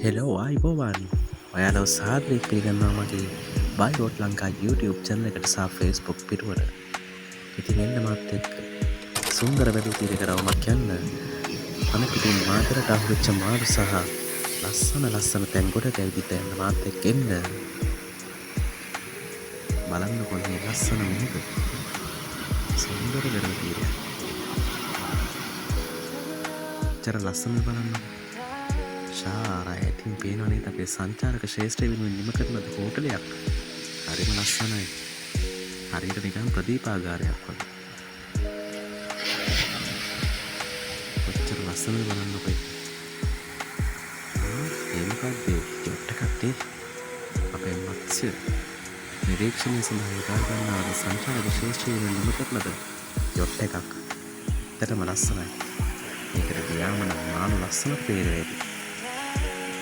Hello ආයුබෝවන්, ඔයාලව සාදරයෙන් පිළිගන්නවා මගේ බයි රෝඩ් ලංකා YouTube channel එකට සහ Facebook පිටුවට. ඉතින් එන්න මාත් එක්ක සුන්දර වැලි තීරයක රවුමක් යන්න. පණ පිටින් මාතරට අහුවෙච්ච මාළු සහ ලස්සන ලස්සන තැන් ගොඩක ඇවිදින්න යන්න මාත් එක්ක එන්න. බලන්නකො මේ ලස්සන මුහුද. සුන්දර වෙරළ තීරයක්. කොච්චර ලස්සනද බලන්නකො. ශාර ඈතින් පේනවා නේද අපේ සංචාරක ක්ෂේත්‍රය වෙනුවෙන් නිම කරන ලද හෝටලයක්. හරිම ලස්සනයි. හරියට නිකන් ප්‍රදීපාගාරයක් වගේ. කොච්චර ලස්සනද බලන්නකො ඒක. ඒ මොකක්ද ඒ යොට් එකක් නේ. අපේ මත්ස්‍ය නිරීක්ෂණය සඳහා යොදා ගන්නා ලද සංචාරක ක්ෂේත්‍රය වෙනුවෙන් නිම කරන ලද යොට් එකක්. ඇත්තටම ලස්සනයි. මේකට ගියාම නම් මාළු ලස්සන පේනවා ඇති.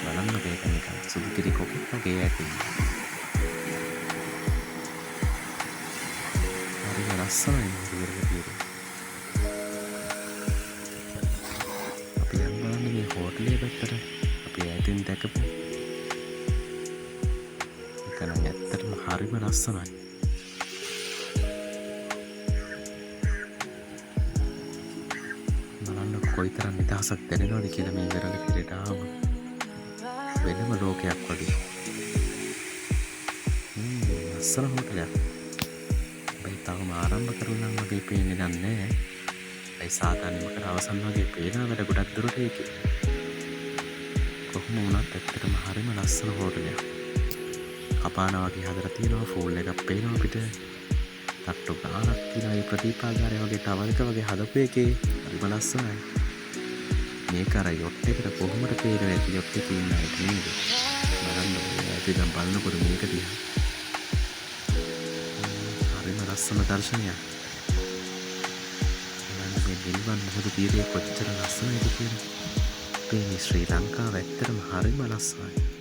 බලන්න මේක නිකන් සුදු කිරි කොකෙක් වගේ ඇති. හරිම ලස්සනයි මේ වෙරළ තීරය. අපි යන් බලන්න මේ හෝටලේ පැත්තට. අපි ඈතින් දැකපු. ඒක නම් ඇත්තටම හරිම ලස්සනයි. බලන්න කොයිතරම් නිදහසක් දැනෙනවද කියලා මේ වෙරළ තීරයට ආවම. වෙනම ලෝකයක් වගේ. ලස්සන හෝටලයක්. හැබැයි තවම ආරම්භ කරලා නම් වගේ පේන්නේ නෑ. ඒ සාමාන්‍යම කර අවසන් වගේ පේනවා වැඩ ගොඩක් දුරට ඒකේ. කොහොම වුණත් ඇත්තටම හරිම ලස්සන හෝටලයක්. කපාන වගේ හදලා තියෙනවා, ෆෝල් එකක් පේනවා අපිට. තට්ටු ගානක් තියෙනවා මේ ප්‍රදීපාගාරය වගේ ටවර් එක වගේ හදපු එකේ. හරිම ලස්සනයි. මේක අර යොට් එකට කොහොමද පේන්නේ නැති යොට් එකේ ඉන්න අයට නේද? බලන්න ඔය ඈත ඉඳන් බලනකොට මේක දිහා. හරිම ලස්සන දර්ශනයක්. බලන්න මේ නිල්වන් මුහුදු තීරය කොච්චර ලස්සනයිද කියලා. අපේ මේ ශ්‍රී ලංකාව ඇත්තටම හරිම ලස්සනයි.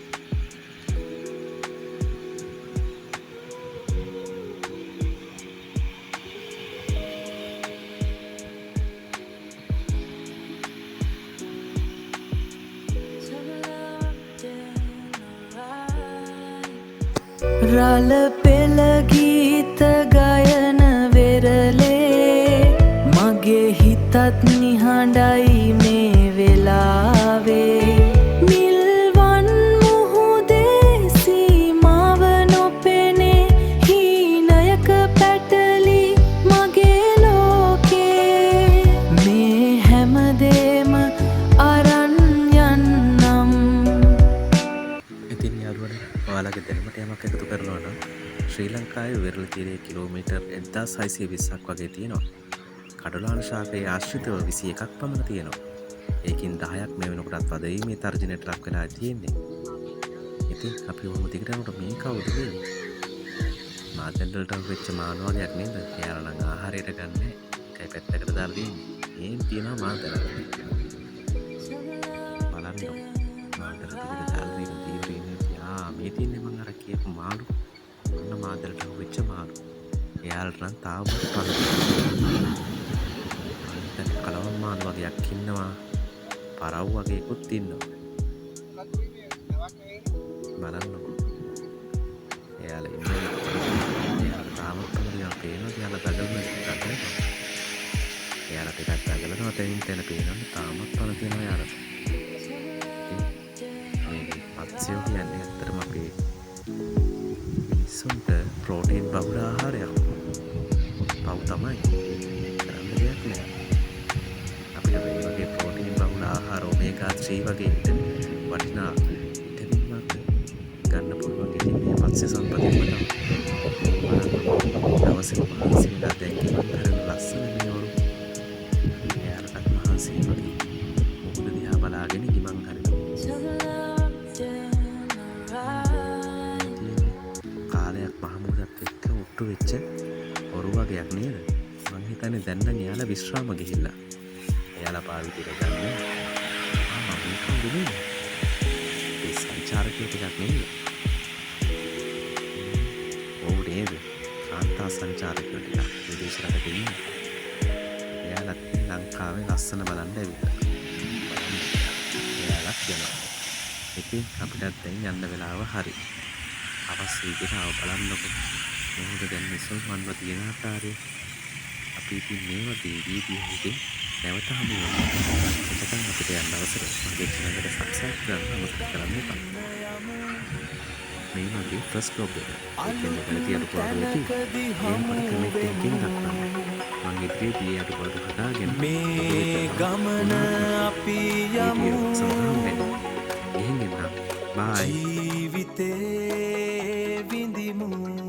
රළ පෙළ ගීත ගයන වෙරළේ මගේ හිතත් නිහඬයි මේ වෙලාවේ. නිල්වන් මුහුදේ සීමාව නොපෙනේ හීනයක පැටලි මගේ ලෝකේ. මේ හැමදේම අරන් යන්නම්. ඉතින් යාළුවනේ, ඔයාලගේ දැනුමට යමක් එකතු කරනවා නම් ශ්‍රී ලංකාවේ වෙරළ තීරයේ කිලෝමීටර් 1620ක් වගේ තියෙනවා. කඩොලාන ශාකයේ ආශ්‍රිතව 21ක් පමණ තියෙනවා. ඒකින් 10ක් මේ වෙනකොටත් වදවීමේ තර්ජනයට ලක් වෙලා තියෙන්නේ. ඉතින් අපි ඔහොම දිගට යනකොට මේ කවුද මේ? මාදල් වලට අහු වෙච්ච මාළු වගේක් නේද? එයාලා නම් ආහාරයට ගන්නෑ. ඒකයි පැත්තකට දාලා තියෙන්නේ. මේන් තියෙනවා මාදල. බලන්න. මාදල දිගට දාලා තියෙන දීවරේ ඉන්නේ. මේ තියෙන්නේ මං අර කියපු මාළු. ඔන්න මාදලට අහු වෙච්ච මාළු. එයාලට නම් තාමත් පණ තියෙනවා. මං හිතන්නේ කලවම් මාළු වගේක් ඉන්නවා. පරව් වගේකුත් ඉන්නවා. බලන්නකෝ. එයාලා ඉන්නේ. එයාලා තාමත් පණ තියෙනවා. පේනවද? එයාලා දගලනවා. එයාලා ටිකක් දගලනවා තැනින් තැන පේනවනේ. තාමත් පණ තියෙනවා එයාලට. ඉතින් මේ මත්ස්‍යෝ කියන්නේ ඇත්තටම අපේ මිනිස්සුන්ට ප්‍රෝටීන් බහුල ආහාරයක්. පව් තමයි. කරන්න දෙයක් නෑ. අපිට මේ වගේ ප්‍රෝටීන් බහුල ආහාර ඔමේගා 3 වගේ වටිනා විටමින් වර්ග ගන්න පුළුවන්. ඉතින් මේ මත්ස්‍ය සම්පතින්ම තමයි. බලන්න දවසේම මහන්සි වෙලා දැන් ගිමන් හරින ලස්සන මේ ඔරු. එයාලටත් මහන්සි වගේ මුහුද දිහා බලාගෙන ගිමන් හරිනවා. කාලයක් මහ මුහුදත් එක්ක ඔට්ටු වෙච්ච ඔරු වගේක් නේද? මං හිතන්නේ දැන් නම් එයාලා විශ්‍රාම ගිහිල්ලා. එයාලා පාවිච්චිට ගන්න. මේ කවුද මේ? මේ සංචාරකයෝ ටිකක් නේද? ඔව් නේද? කාන්තා සංචාරකයෝ ටිකක් විදේශ රටක ඉන්නේ. එයාලත් ලංකාවේ ලස්සන බලන්න ඇවිල්ලා. බලන්න. එයාලත් යනවා. ඉතින් අපිටත් දැන් යන්න වෙලාව හරි. හවස් වීගෙන ආව බලන්නකො. මුහුද දැන් නිසල්මන්ව තියෙන ආකාරය. අපි ඉතින් මේ වගේ වීඩියෝ එකකින් නැවත හමු වෙමු. එතකන් අපිට යන්න අවසරයි. මගේ චැනල් එක සබ්ස්ක්‍රයිබ් කරන්න අමතක කරන්න එපා. මේ මගේ ෆස්ට් ව්ලොග් එක. ඒ කියන්නේ වැරදි අඩුපාඩු ඇති. ඒ මට කමෙන්ට් එකකින් දක්වන්න. මං ඉදිරියේදී ඒ අඩුපාඩු හදාගෙන මේ ගමන අපි යමු. වීඩියෝ සඳහන් වෙන්න. ගිහින් එන්නම්. බායි. ජීවිතේ විඳිමු.